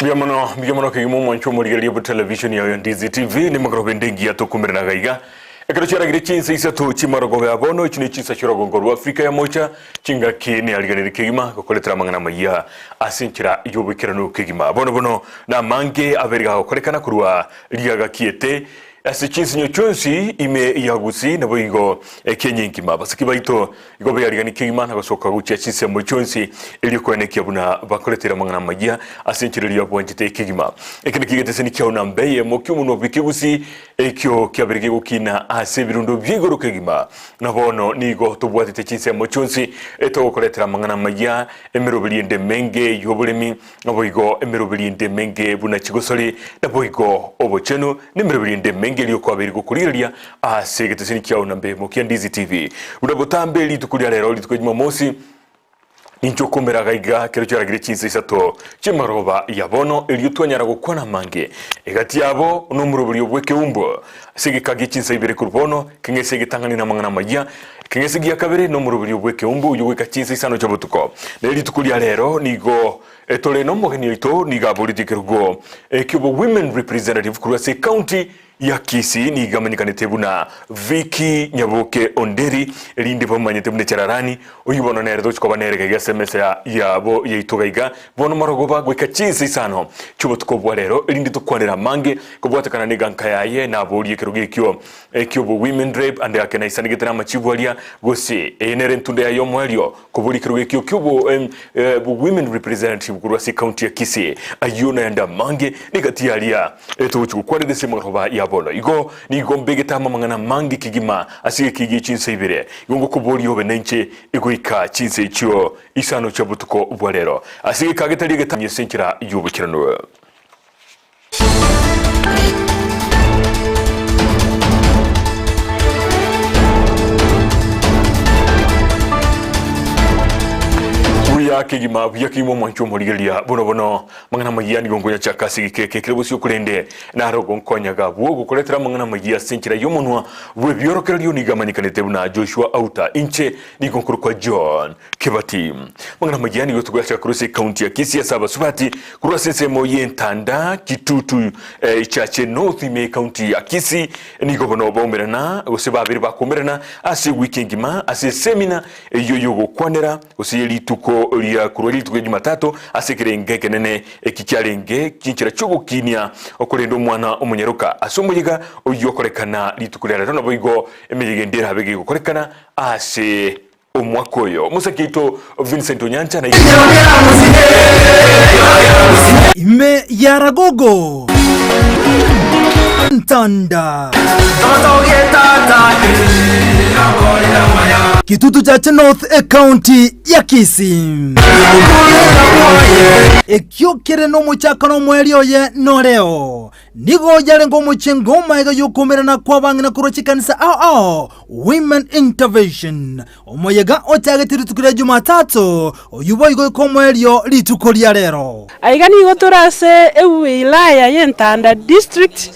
Mbuya mono, mbuya mono kegima omwancho omorigereria bwe television yayo Ndizi TV nemagoroba ende engiya tokumerana gaiga. Ekero chiaragire chinsa isato chimarogobe a bono echi ne chinsa chi'orogongo rwa Afrika ya mocha chingaki neariganire kegima gokoretera amang'ana amayia ase enchera y'oboikeranu kegima. Bono bono namange abere gagokorekana korwa riagakiete Ase chinsinyo chionsi ime ya Gusii naboigo Kenya engima, abasiki baito igo bearigani kegima na gosoka gochia chinsemo chionsi erio koenekia buna bakoretera amang'ana amayia ase enchera eria bwanchete kegima. Eke nakio egeteseni kiao namba eyemo ki'omonwa bw'ekegusii ekio kiabeire gegokina ase ebirundo bia igoro kegima. Na bono nigo tobwatete chinsemo chionsi togokoretera amang'ana amayia, emeroberi ende emenge y'oboremi, Naboigo emeroberi ende emenge buna chigosori, naboigo obochenu, na emeroberi ende emenge eria okwabeire gokorigereria ase egeteseni kiao na mbemo kia Ndizi TV. Buna botambe rituko ria rero, rituko ria Jumamosi, ninche okomera gaiga kero chiaragire chinsa isato chi'emaroba ya bono, erio twanyara gokwana amange egati yabo nomoroberi obw'ekeumbu. Ase egeka gie chinsa ibere korwa bono, keng'ese egetang'ani namang'ana amayia, ekeng'ese gia kabere nomoroberio bw'ekeumbu oyio goika chinsa isano chia botuko. Na rituko ria rero nigo tore nomogeni oito nigo aboretie ekerogo ekiobo Women Representative korwa ase ecounty ya Kisii nigo amanyekanete buna Vicky Nyaboke Onderi erinde bamomanyete buna Echararani oyio bono nere tochi koba nere gaiga ase emesa yabo yaito gaiga bono marogoba goika chinsa isano chi'obotuko bwa rero erinde tokwanere amange Kobwatekana neganka yaye naborie ekerogo ekio eki'obo women rep ande ake naisanegete namachibu aria, gose eye nere entunda yaye omoerio koboria ekerogo ekio ki'obo women representative korwa ase ecounty ya Kisii. Ayio nayande amange negati yaria togochi gokwanera ase emaroba ya bono. Igo nigo mbegete amo amang'ana amange kegima ase egeka gie chinsa ibere. Igo ngokoboria obe nainche goika chinsa echio isano chia botuko bwa rero ase egeka getari egetambe ase enchera y'obochenu. Buya kegima, buya kegima omwancho omorigereria bono bono mang'ana amayia nigo nkonyachiaka ase egeka eke ekere bosio korende naro gonkonyaga abwo gokoretera amang'ana amayia ase enchera y'omonwa bw'ebiorokererio nigo amanyekanete buna Joshua Auta inche nigo nkorokwa John Kebati. Amang'ana amayia nigo togoyachaka korwa ase ekaunti ya Kisii ase abasubati Korwa ase ensemo y'entanda Kitutu Chache North ime ekaunti ya Kisii nigo bono baumerana gose babere bakoumerana ase ewiki engima ase esemina eyio yogokwanera gose ye rituko ria korwa rituko ria Jumatatu ase ekerengo ekenene eki kiarenge chinchera chiogokinia okorenda omwana omonyaroka ase omoyega oyio okorekana rituko ria rero naboigo emeyega ende erabe gegokorekana ase Omwaka oyo, omosake oito Vincent Onyancha na. Ime ya Ragogo Ntanda. Kitutu Chache North Ecounty ya Kisii. Ekio kere nomochakano omoerio oye noreo. Nigo yarenge omochengo omaiga y'okoumerana kw'abang'ina korwa chikanisa ao ao, Women Intervention. Omoyega ochagete rituko ria Jumatatu, oyio boigo oika omoerio rituko ria rero. Aiga nigo tore ase ewilaya y'Entanda District,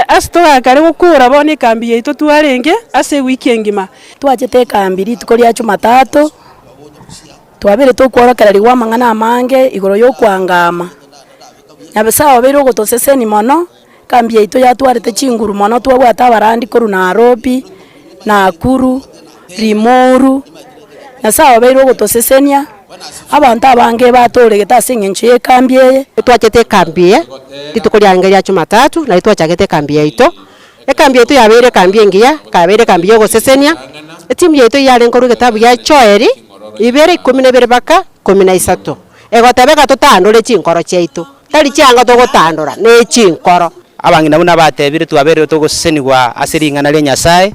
ase togakare gokora bono ekambi yaito twarenge ase ewiki engima. Twachete ekambi rituko ria Jumatatu, twabeire tokworokererigwa amang'ana amange igoro y'okoangama. Nyasae obeire ogotosesenia mono, ekambi yaito yatwarete chinguru mono twabwate abarandi korwa Nairobi, Nakuru, Limuru, Nyasae obeire ogotosesenia, abanto abange batoregete ase eng'encho ya ekambi eye. Twachete ekambi eye rituko riarenge ria Jumatatu, nario twachagete ekambi yaito. Ekambi yaito yabeire ekambi engiya, ekabeire ekambi ya ogosesenia, etimu yaito yarenge korwa egetabu gia Joeli, ibere ikomi na ibere mpaka ikomi na isato. Egoteba iga totandore chinkoro chiaito, tari chianga togotandora, ne chinkoro. Abang'ina buna batebire, Twabeire togosesenigwa ase ring'ana ria Nyasae,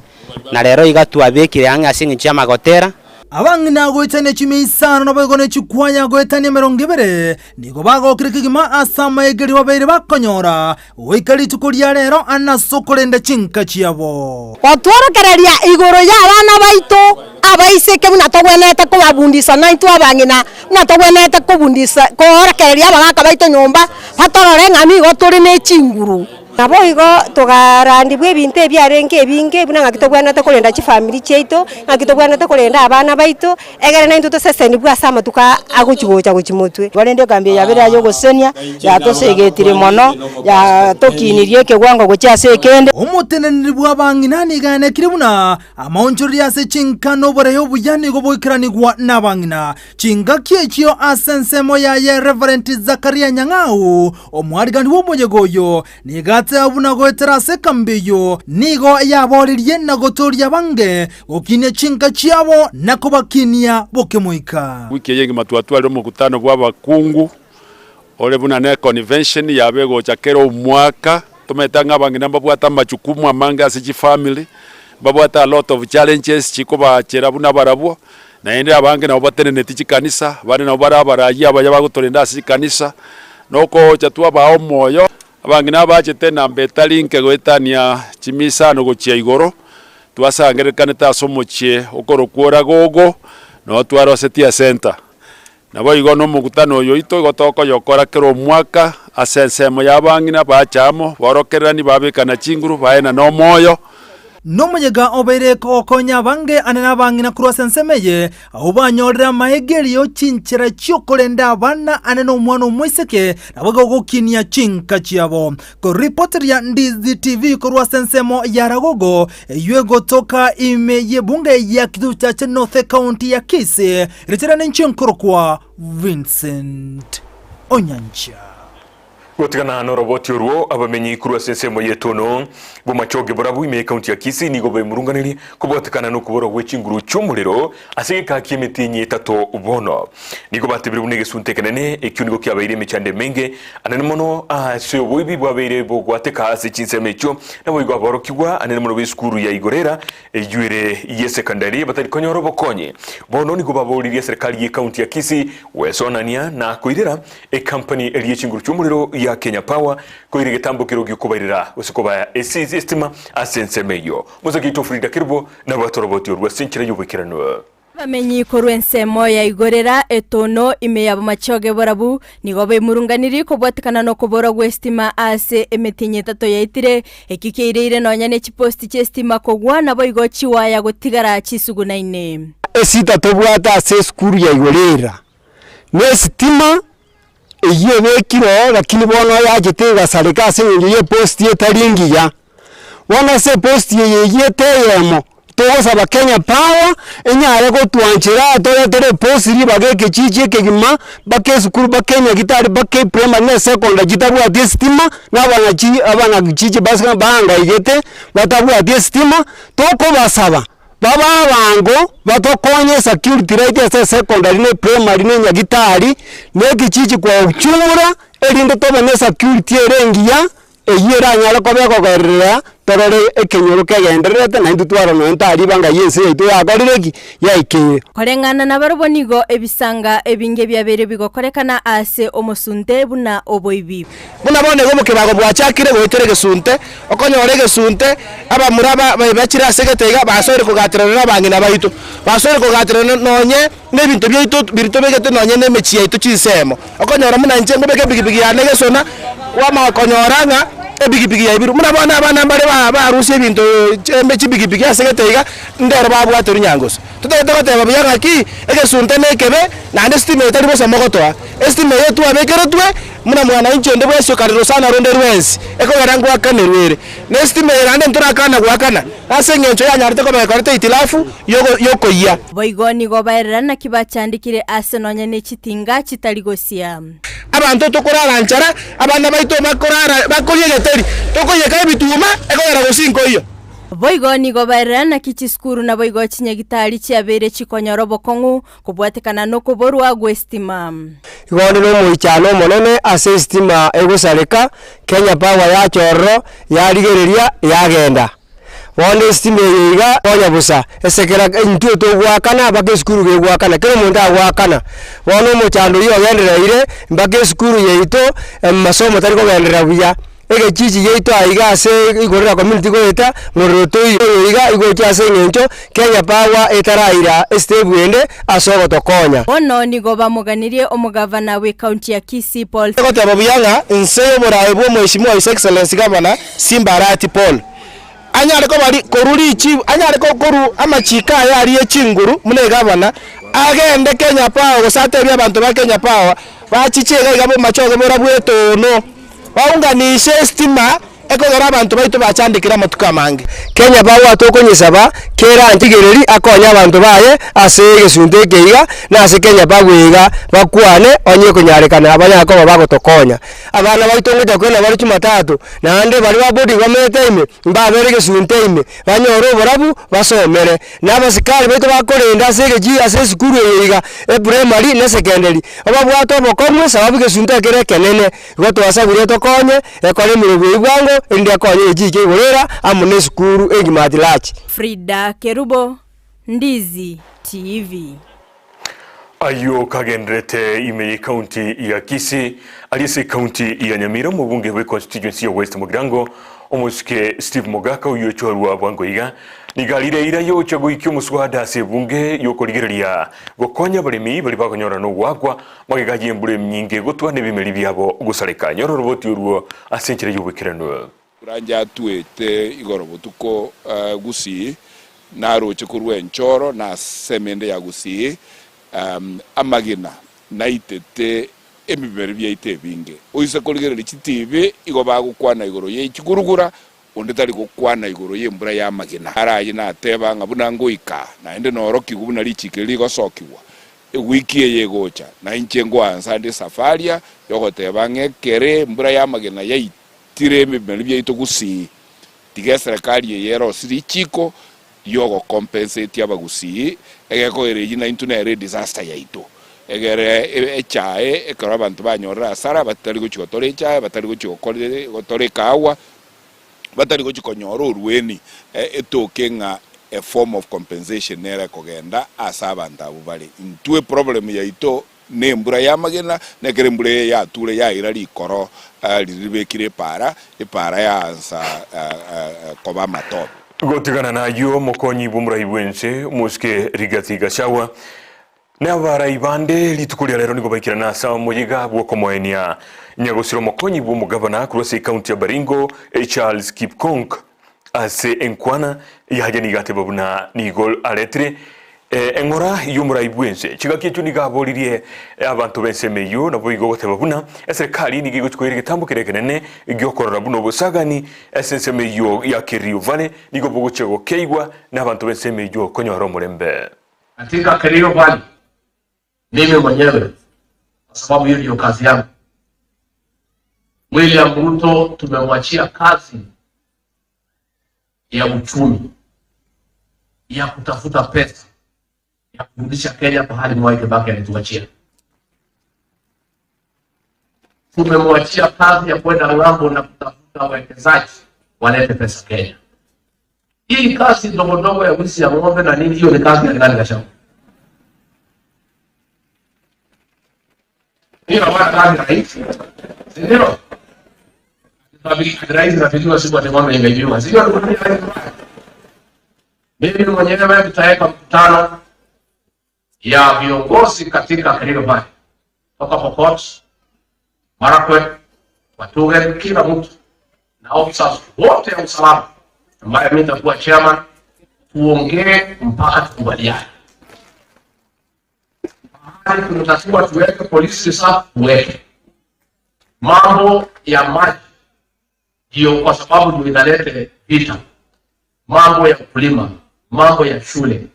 na rero iga twabekire ang'e ase engencho y'amagotera. Abang'ina goetania chimia isano naboigo ne chikwaya goetania emerongo ebere nigo bagokire kegima ase amaegerio babeire bakonyora goika rituko ria rero ase okorenda chinka chiabo. Gotworokereria igoro y'abana baito abaiseke buna togwenerete kobabundisa naintwe abang'ina buna togwenerete kobundisa koorokereria abagaka baito nyomba batorore ng'a nigo tore ne chinguru. Naboigo togarandibwa ebinto ebiarenge ebinge buna ng'aki tobwenerete korenda chifamiri chiaito, ng'aki tobwenerete korenda abana baito, egere naintwe tosesenigwe ase amatuko agochi gocha gochia motwe. Korende ekambi eye yabeire ay'ogosesenia, yatosegetire mono, yatokinirie ekewango gochia ase ekende. Omoteneneri bw'abang'ina nigo aenekire buna amaonchoreria ase chinka na oboraia obuya nigo boikeranigwa nabang'ina. Chingaki echio ase ensemo yaye Reverend Zakaria Nyang'au, omwarigani bw'omoyega oyo, nigo ateba buna goetera ase ekambi eyio nigo yabooririe na gotooria abange gokinia chinka chiabo na kobakinia bokemoika. Wiki eye engima twatwarire omokutano bw'abakungu ore buna ne convention yabo egocha kera omwaka. Tomanyete ng'a abang'ina mbabwate amachukumu amange ase chifamily, mbabwate a lot of challenges chikobachera buna barabwo, naende abange nabo bateneneti chikanisa, abande nabo bare abarayia abaya bagotorenda ase chikanisa, na okocha twabaa omoyo. Abang'ina abachete enamba etari nke goetania chimisano gochia igoro, twasangererekanete ase omochie okorokwa Oragogo, noo twarosetie esenta. Naboigo nomokutano oyo oito igo tokoyokora kera omwaka ase ensemo y'abang'ina bacha amo, borokererani, babekana chinguru, baenane omoyo. Nomoyega obeire kogokonya abange ane nabang'ina korwa ase ensemo eye, abwo banyorire amaegerio chinchera chi'okorenda abana ane nomwana omoiseke, naboigo gokinia chinka chiabo. Koripoteria Ndizi TV korwa ase ensemo ya Ragogo, eyio egotoka ime y'ebunge ya Kitutu Chache North Ekaunti ya Kisii, Richera ninche nkorokwa Vincent Onyancha. Gotigana noroboti orwo, abamenyi korwa ase ensemo y'etono bw'amachoge barabwo ime y'ekaunti ya Kisii nigo bemurunganerie kobwatekana nokoborwa gwe chinguru chi'omorero ase egekaa ki'emetienyi etato bono. Nigo batebire buna egesunte ekenene ekio nigo kiabeire emechando emenge anene mono ase oboibi bwabeire bogwateka ase chinsemo echio, naboigo aborokigwa anene mono b'esukuru ya Igorera Eyio ere y'esekondari batari konyora obokonyi. Bono nigo baboririe eserikali y'ecounty ya Kisii gwesonania na koirera ecompany eria y'echinguru chi'omorero ya Kenya Power koira egetambo kero giokobairera gose kobaya estima ase ensemo eyio. Mosake oito Frida Kerubo nabwate oroboti orwo ase enchera y'oboikeranu. Abamenyi korwa ensemo ya igorera etono ime ya bomachoge borabu nigo baimurunganirie kobwatekana nokoborwa gw'esitima ase emetienyi etato yaetire, ekio kiaireire nonya ne chiposti chi'esitima kogwa naboigo chiwaya gotigara chisugunaine. Esita tobwate ase esukuru ya igorera nesitima eyio ebekire oo lakini bono yachete egasareka ase eng'encho ya eposti etari engiya. Bono ase eposti eye eyio eyemo, togosaba Kenya Power, enyare gotwanchera toretere eposti ribaga ekechichi ekegima, mpaka esukuru mpaka enyagitari mpaka eprimary na esecondary chitabwati esitima, na abanachi abanachichi base baangaigete, batabwati esitima, tokobasaba, babe abango batokonye esecurity light ase esecondary na eprimary na enyagitari, na ekichichi kwa ujumla, erinde tobe na esecurity ere engiya. Eyio eranyare koba ekogerera torore ekenyoro kegendererete, na intwe twarora nonya ntariba ng'a y'ense yaito yakorire ki? Yaikeire. Koreng'ana nabarabwo nigo ebisanga ebinge biabeire bigokorekana ase omosunte buna oboibi. Buna bono igo omokebago bwachakire goetera egesunte, okonyora egesunte abamura bachire ase egete iga basoire kogaterana nabang'ina baito, basoire kogaterana nonye nebinto biaito biria tobegete nonye nemechie yaito chinsemo. Okonyora buna inche nkobeka epikipiki yane egesona, kwamanya konyora ng'a epikipiki yaibirwe. Buna bono abana mbare barusia ebinto chipikipiki ase egete iga, ndero babwate runyangoso. Totagete goteba buya ng'aki, egesunte nekebe, naende esitima eye tari bosa mogotoa. Esitima eye twabekeretwe, buna mwananchi onde bwensi okare rosana ronde rwensi, ekogera ngoakanerwe ere. Na esitima eye naende ntorakana goakana, ase eng'encho yanyarete koba ekorete hitilafu yokoyia. Boigo nigo baerera naki bachandekire ase nonya ne chitinga chitari gosia. Abanto tokorara nchara, abana baito bakorara bakoria egeteri, tokoiyeka ebituma, ekogera gose inkoiyo. Boigo nigo baerera naki chisukuru naboigo chinyagitari chiabeire chikonyora obokong'u kobwatekana nokoborwa gw'esitima. Igo onde nomoichano omonene ase esitima egosareka, Kenya Power yacha ororo, yarigereria, yagenda. Bono esitima eye iga konya bosa, ase kera intwe togoakana mpaka esukuru gegoakana, kera omonto agoakana. Bono omochando oyio ogendereire mpaka esukuru yaito amasomo tari kogenderera buya. Egechichi giaito aiga ase igoro ria community goeta, morero toiyo oyo iga igochia ase eng'encho Kenya Power etaraira estep ende ase ogotokonya. Bono nigo bamoganirie omogavana bw'ekaunti ya Kisii Paul. Egoteba buya ng'a inse y'oboraai bw'Omheshimiwa His Excellency Governor Simba Arati Paul anyare koba ri korwa richibu anyare ko korwa amachiko aye aria echinguru buna egavana agende Kenya Power gose atebie abanto ba Kenya Power bachiche iga iga bomachoge bora bw'etono baunganishe estima ekogera abanto baito bachandekire amatuko amange. Kenya Power tokonyesaba kera antigereri akonye abanto baye ase egesunte eke iga, na ase Kenya Power iga bakwane onye ekonyarekana banyare koba bagotokonya. Abana baito ngocha kwena bare Jumatatu, naende baria ba boarding bamenyete ime, mbabere egesunte ime, banyore oborabu basomere. Na abasikari baito bakorenda ase egechi ase esukuru eye iga, eprimary na esecondary, babwate obokong'u esababu egesunte ekere ekenene. Igo twasabire etokonye, ekore emeremo eyio bwango, erinde ekonye egechiiko igoro amo na esukuru engima at large. Frida Kerubo, Ndizi TV. Ayio kagenderete ime y'ecounty ya Kisii, aria ase ecounty ya Nyamira omobunge bwe constituency ya West Mugirango omosike Steve Mogaka oyio ochorwa bwango iga nigo arire eira yocha goikia omoswada ase ebunge yokorigereria gokonya abaremi baria bakonyorana nogoakwa Magega y'embura enyinge egotwa nebimeri biabo gosareka. Nyora oroboti orwo ase enchera y'oboikeranu. Oranche atwete igoro botuko Gusii, naroche korwa enchoro na ase emende ya Gusii, amagena naitete ebimeri biaito ebinge. Oise korigereria chitibi igo bagokwana igoro ye chigurugura, onde tari gokwana igoro y'embura y'amagena. Araye nateba ng'a buna ngoika, naende norokigwe buna richiko eri rigosokigwa, Ewiki eye egocha, na inche ngoansa nde esafaria yogoteba ng'a ekere embura y'amagena yaitire ebimeri biaito gusii, tiga eserekari eye erosie richiko riogocompensate abagusii, egekogera eyio naintwe nere edisaster yaito. Egere echae ekero abanto banyorire hasara batari gochia gotora echae, batari gochia gotora ekahawa, batari gochia konyora orueni, etoke ng'a a form of compensation nere ekogenda ase abanto abwo bare. Intwe eproblem yaito ne embura y'amagena, na ekero embura eye yature yaira rikoro riria ribekire epaara, epaara yaansa koba amatobe. Gotigana nayio omokonyi bw'omorai bw'ense, omosike Rigathi Gachagua, Na abarai bande rituko ria rero nigo baikirana ase omoyega bw'okomoenia nyagosira omokonyi bw'omogabana korwa ase ekaunti ya Baringo Charles Kipkong ase enkwana yaye nigo ateba buna nigo aretire eng'ora y'omorai bw'ense. Chingaki echio nigo aboririe abanto b'ensemo eyio naboigo goteba buna eserekari nigo egochi koira egetambo keria ekenene giokorora buna obosagani ase ensemo eyio ya Kerio Valley nigo bogochia gokeigwa na abanto b'ensemo eyio konyora omorembe. Katika Kerio Valley mimi mwenyewe kwa sababu hiyo ndiyo kazi yangu. William Ruto tumemwachia kazi ya uchumi, ya kutafuta pesa, ya kurudisha Kenya pahali Mwai Kibaki alituachia. Tumemwachia kazi ya kwenda ng'ambo na kutafuta wawekezaji walete pesa Kenya. Hii kazi ndogo ndogo ya wizi ya ng'ombe na nini, hiyo ni kazi ya Rigathi Gachagua. Hiyo hawana kazi rais, si ndio? Rais anapigiwa simu ati ng'ombe imeibiwa, sio? Mimi mwenyewe nitaweka mkutano ya viongozi katika Kerio Valley toka Pokot, Marakwet, Watugen, kila mtu na officers wote ya usalama ambaye mimi nitakuwa chairman, tuongee mpaka tukubaliane. Mahali tunatakiwa tuweke polisi reserve, tuweke. Mambo ya maji ndio, kwa sababu ndio inalete vita. Mambo ya ukulima, mambo ya shule,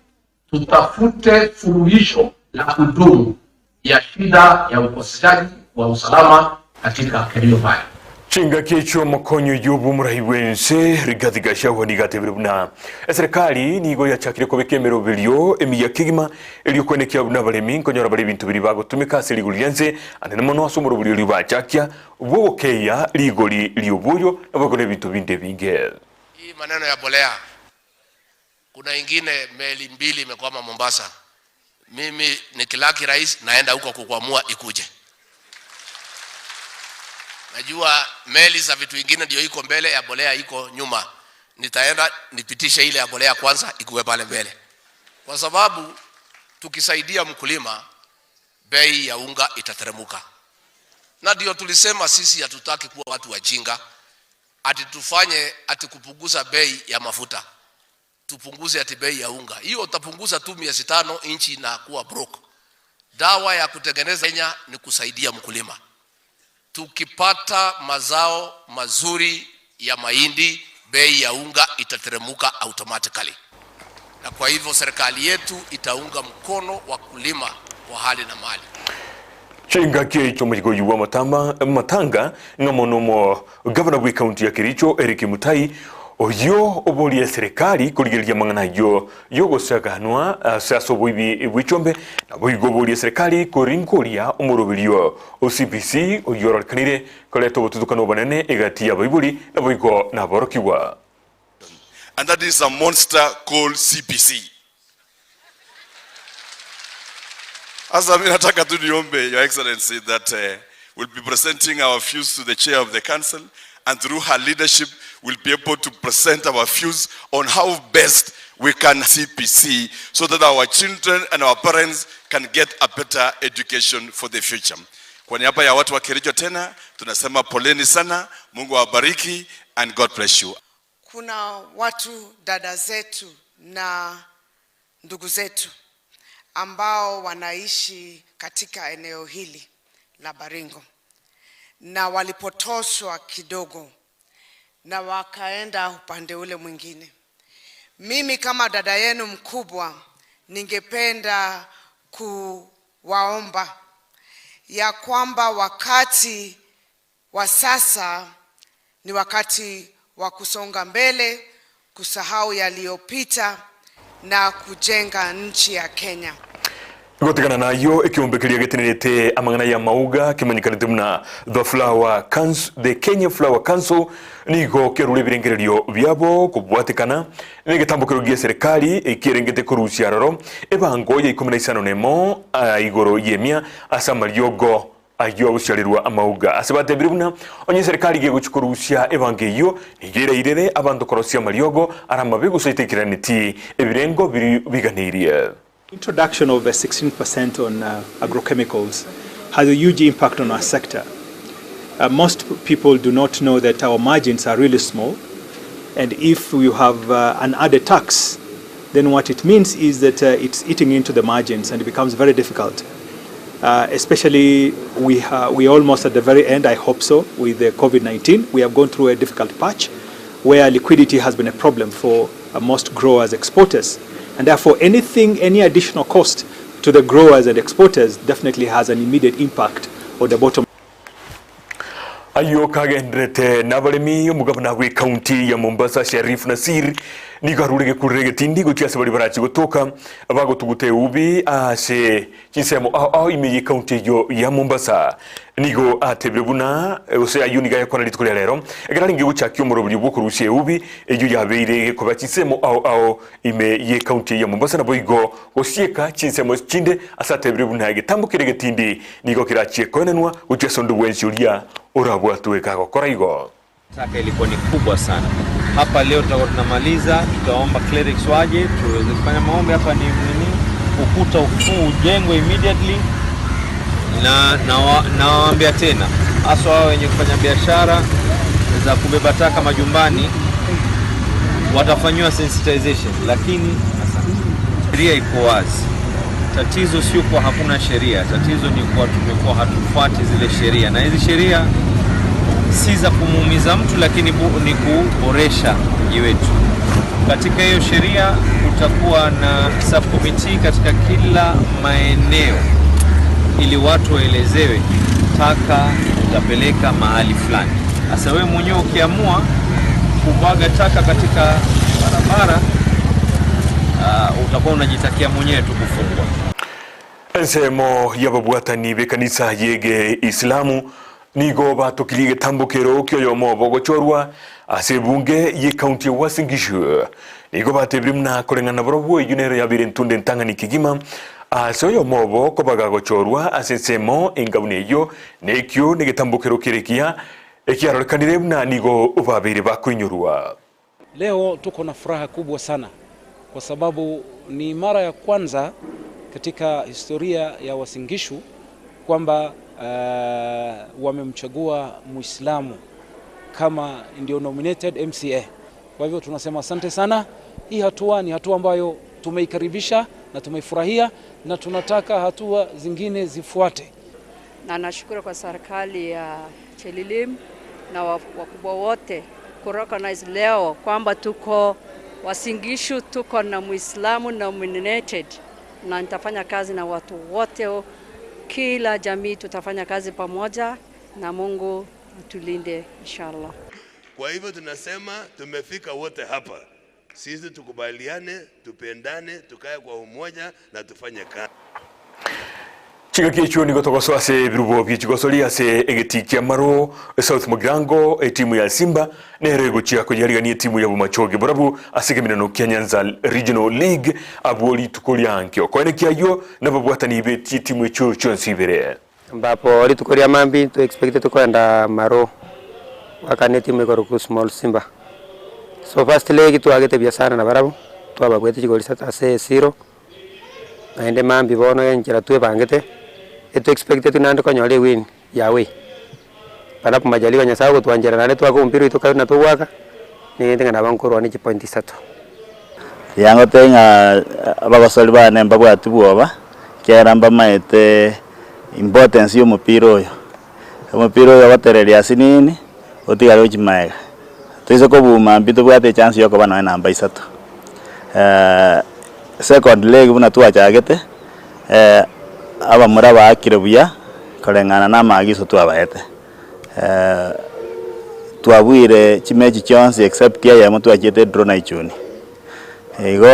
tutafute suluhisho la kudumu ya shida ya ukoseshaji wa usalama katika Kerio Valley. Chingaki echio omokonyi oyio bw'omorai bw'ense Rigathi Gachagua nigo atebire buna eserekari nigo yachakire kobeka emeroberio emiya kegima erio koenekia buna abaremi nkonyora bare ebinto biria bagotumeka ase rigori ri'ense anene mono ase omorobori oria bachakia bw'ogokeia rigori ri'oboyo naboigo nebinto binde ebinge. Hii maneno ya bolea, kuna ingine meli mbili imekwama Mombasa. Mimi nikilaki rais naenda huko kukwamua ikuje. Najua meli za vitu vingine ndio iko mbele ya bolea iko nyuma. Nitaenda nipitishe ile ya bolea kwanza ikuwe pale mbele, kwa sababu tukisaidia mkulima bei ya unga itateremuka. Na ndio tulisema sisi hatutaki kuwa watu wajinga, ati tufanye ati kupunguza bei ya mafuta, tupunguze ati bei ya unga. Hiyo utapunguza tu miezi tano, nchi inakuwa broke. Dawa ya kutengeneza Kenya ni kusaidia mkulima. Tukipata mazao mazuri ya mahindi, bei ya unga itateremuka automatically, na kwa hivyo serikali yetu itaunga mkono wakulima kwa hali na mali. Chingaki echo mochigoyi bwa matamba matanga ng'a mono mo gavana bwe county ya Kericho Eric Mutai oyo oboria serikali korigereria mang'ana ayio yogosaganwa ase ase oboibi bw'ichombe nabo igo oboria serikali koringoria omoroberio o CBC oyio ororekanire koreta obotutukano obonene egati ya abaibori nabo igo naborokigwa. And that is a monster called CBC. Sasa mimi nataka tu niombe Your Excellency that we'll be presenting our views to the chair of the council and through her leadership we'll be able to present our views on how best we can CPC so that our children and our parents can get a better education for the future. Kwa niaba ya watu wa Kericho tena tunasema poleni sana, Mungu awabariki and God bless you. Kuna watu dada zetu na ndugu zetu ambao wanaishi katika eneo hili la Baringo na walipotoshwa kidogo na wakaenda upande ule mwingine. Mimi kama dada yenu mkubwa, ningependa kuwaomba ya kwamba wakati wa sasa ni wakati wa kusonga mbele, kusahau yaliyopita na kujenga nchi ya Kenya. Gotigana nayo ekiombe kiria getinerete amang'ana ya mauga kimanyikanete muna the Flower Council, the Kenya Flower Council nigo kerure ebirengererio biabo kobwatekana negetambokero gia serikali ekierengete korusia aroro ebango ya ikumi na isano nemo igoro yemia ase amariogo ayio agosiarerwa amauga ase batebire buna onye serikali gegochikorusia ebango eyio nigo erairere abanto korosia amariogo aramabe gosaitekeraneti ebirengo biri biganeirie. Introduction of a 16% on agrochemicals has a huge impact on our sector. Most people do not know that our margins are really small, and if you have an added tax, then what it means is that it's eating into the margins and it becomes very difficult. Especially we are almost at the very end, I hope so, with the COVID-19. We have gone through a difficult patch where liquidity has been a problem for most growers, exporters. And therefore, any additional cost to the growers and exporters definitely has an immediate impact on the bottom. Ayo kagendrete nabaremi omugabana bwe county ya Mombasa Sharif Nasir nigo arure gekurire getindi gochia ase bari barachi gotoka bagotugute ubi ase chinsemo ao ao ime ye county yo ya Mombasa nigo atebire buna gose ayo niga yakora rituko ria rero ekero ringi gochakia omorobiri bwokorusia eubi eyo yabeire gekoba chinsemo ao ao ime ye county ya Mombasa nabo igo gosieka chinsemo chinde ase atebire buna egetambokere getindi nigo kirachie koenanwa gochia ase onde bwensi oria orabwatweka gokora igo. Taka ilikuwa ni kubwa sana. Hapa leo tutakuwa tunamaliza, tutaomba clerics waje tuweze kufanya maombi hapa. Ni nini, ukuta ufuu ujengwe immediately, na nawaambia tena haswa wao wenye kufanya biashara za kubeba taka majumbani watafanyiwa sensitization, lakini sheria iko wazi. Tatizo sio kwa hakuna sheria, tatizo ni kwa tumekuwa hatufuati zile sheria, na hizi sheria si za kumuumiza mtu, lakini ni kuboresha mji wetu. Katika hiyo sheria kutakuwa na subcommittee katika kila maeneo ili watu waelezewe taka utapeleka mahali fulani. Sasa wewe mwenyewe ukiamua kumwaga taka katika barabara, utakuwa unajitakia mwenyewe tu kufungwa. Ensemo y'ababwatani b'ekanisa yege Islamu nigo batokirie getambokero kioyomo bogochorwa ase bunge ye county ya Uasin Gishu nigo batebire muna koreng'ana borobwo eywo nero yabire ntunde ntang'ani kegima ase oyomo obo kobagagochorwa ase ensemo engabuni eywo nekio negetambokero kerekia Ekiarorekanire buna nigo babeire bakoinyorwa. Leo tuko na furaha kubwa sana kwa sababu ni mara ya kwanza katika historia ya Uasin Gishu kwamba wamemchagua Muislamu kama ndio nominated MCA. Kwa hivyo tunasema asante sana. Hii hatua ni hatua ambayo tumeikaribisha na tumeifurahia na tunataka hatua zingine zifuate. Na nashukuru kwa serikali ya Chelilim na wakubwa wote kurecognize leo kwamba tuko Uasin Gishu, tuko na Muislamu nominated, na nitafanya kazi na watu wote, kila jamii tutafanya kazi pamoja, na Mungu atulinde inshallah. Kwa hivyo tunasema tumefika wote hapa, sisi tukubaliane, tupendane, tukae kwa umoja na tufanye kazi. Chingaki echio nigo togosoa ase ebirubo bie chigosori ase egetii kia Maro South Mugirango etimu ya Simba nero egochia koyarigania etimu ya Bomachoge Borabu ase egeminano kia Nyanza Regional League abwo rituko ria ankio koenekia ayio nababwatani betie etimu echio chionsi ibere. Ambapo rituko ria mambi tu expect tukwenda Maro wakane timu igoro Small Simba. So first leg twagete biasara na barabo twababwete chigori ase zero naende mambi bono enchera twebangete etu expect tunande konyora win yawe panapo majaliwa Nyasaye gotwanchera naende twaka ompira oito kare natogwaka nigente ng'a nabo nkorwa ne chipoint isato. Tiga ng'a abagosori bane mbabwati bwoba, ekiagera mbamaete importance ya omopira oyo. Omopira oyo ogotereria asinini, otigare gochia maega. Toise kobuma mbi tobwate echance ya okoba nonye namba isato. Second leg buna twachagete, abamura baakire buya koreng'ana na amaagiso twabaete. Twabuire chimechi chionsi except eyemo twachiete draw na Ichuni. Igo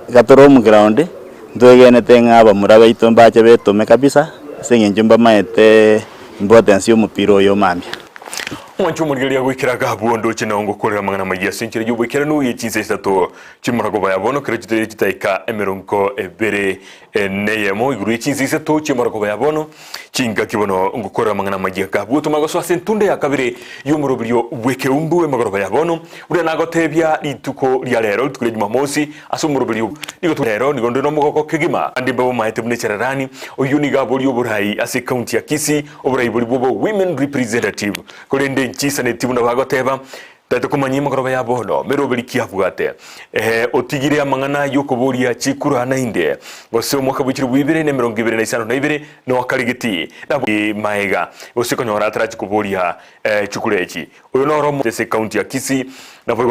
iga tore omoground, ntwegenete ng'a abamura baito mbache betome kabisa, ase eng'encho mbamaete importance ya omopira oyo mambia. Omwancho omorigereria goikera agabwo ndoche nao ngokorera amang'ana amayia ase enchera y'oboikeranu ye chinsa isato chi'omoragoba ya bono kero chitaire chitaika emerongo ebere neyemo igoro ye chinsa isato chi'omoragoba ya bono chingaki bono ngokorera amang'ana amayia agabwo tomanye gosoa ase entunda ya kabere y'omoroberio bw'ekeumbu emagoroba ya bono buna nagotebia rituko ria rero rituko ria Jumamosi ase omoroberio nigo rero nigo nde nomogoko kegima ande mbabomaete buna echerarani oyio nigo aborie oborai ase ekaunti ya Kisii oborai boria bw'obo women representative korende nchisaneti buna bagoteba Tari komanya emegoroba ya bono meroberi ki abwate. Ehe, otigire amang'ana y'okoboria chikura naende, gose omwaka bwe chilifu ibere na emerongo ebere na isano na ibere noakarigeti nabo maega, gose konyora atarachi koboria chikura echi. Oyo noro ase ekaunti ya Kisii. Naboigo.